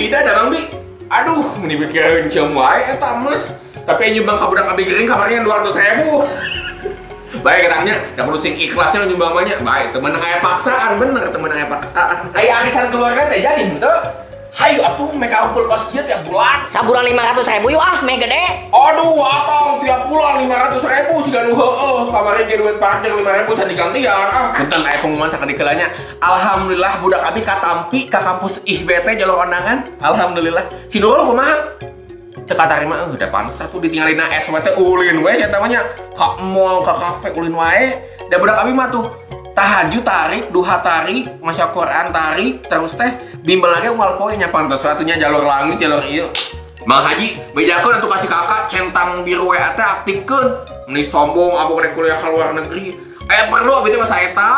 Bida da, Mang Bi. Aduh, meni pikirin cium wae eta emas. Tapi nyumbang ka budak abi gering kamarnya 200 ribu. Baik katanya, da perlu sing ikhlasnya nyumbang banyak. Baik, temen aya paksaan, bener temen aya paksaan. Aya arisan keluarga teh jadi henteu? Hayu atuh mereka kumpul kos kieu tiap bulan. Sabulan 500 ribu yuk ah, meh gede. Aduh, atang tiap bulan 500 ribu sih nu heueuh. Kamari ge duit parkir 5 ribu can digantian. Ah, punten, aya pengumuman sakedik heula nya. Alhamdulillah budak abi katampi ka kampus IHBT jalur undangan. Alhamdulillah. Si Nurul kumaha? Teu katarima eueuh, da pantes atuh ditinggalina SWT ulin we eta mah nya. Ka mall, ka kafe ulin wae. Da budak abi mah tuh tahajud tarik, duha tarik, maca Quran tarik, terus teh bimbel lagi unggal poe nya, pantes atuh nya jalur langit, jalur ieu. Mang Haji, bejakeun atuh kasih kakak centang biru WA teh aktifkeun. Meni sombong abang rek kuliah ke luar negeri. Aya perlu abi teh masa eta.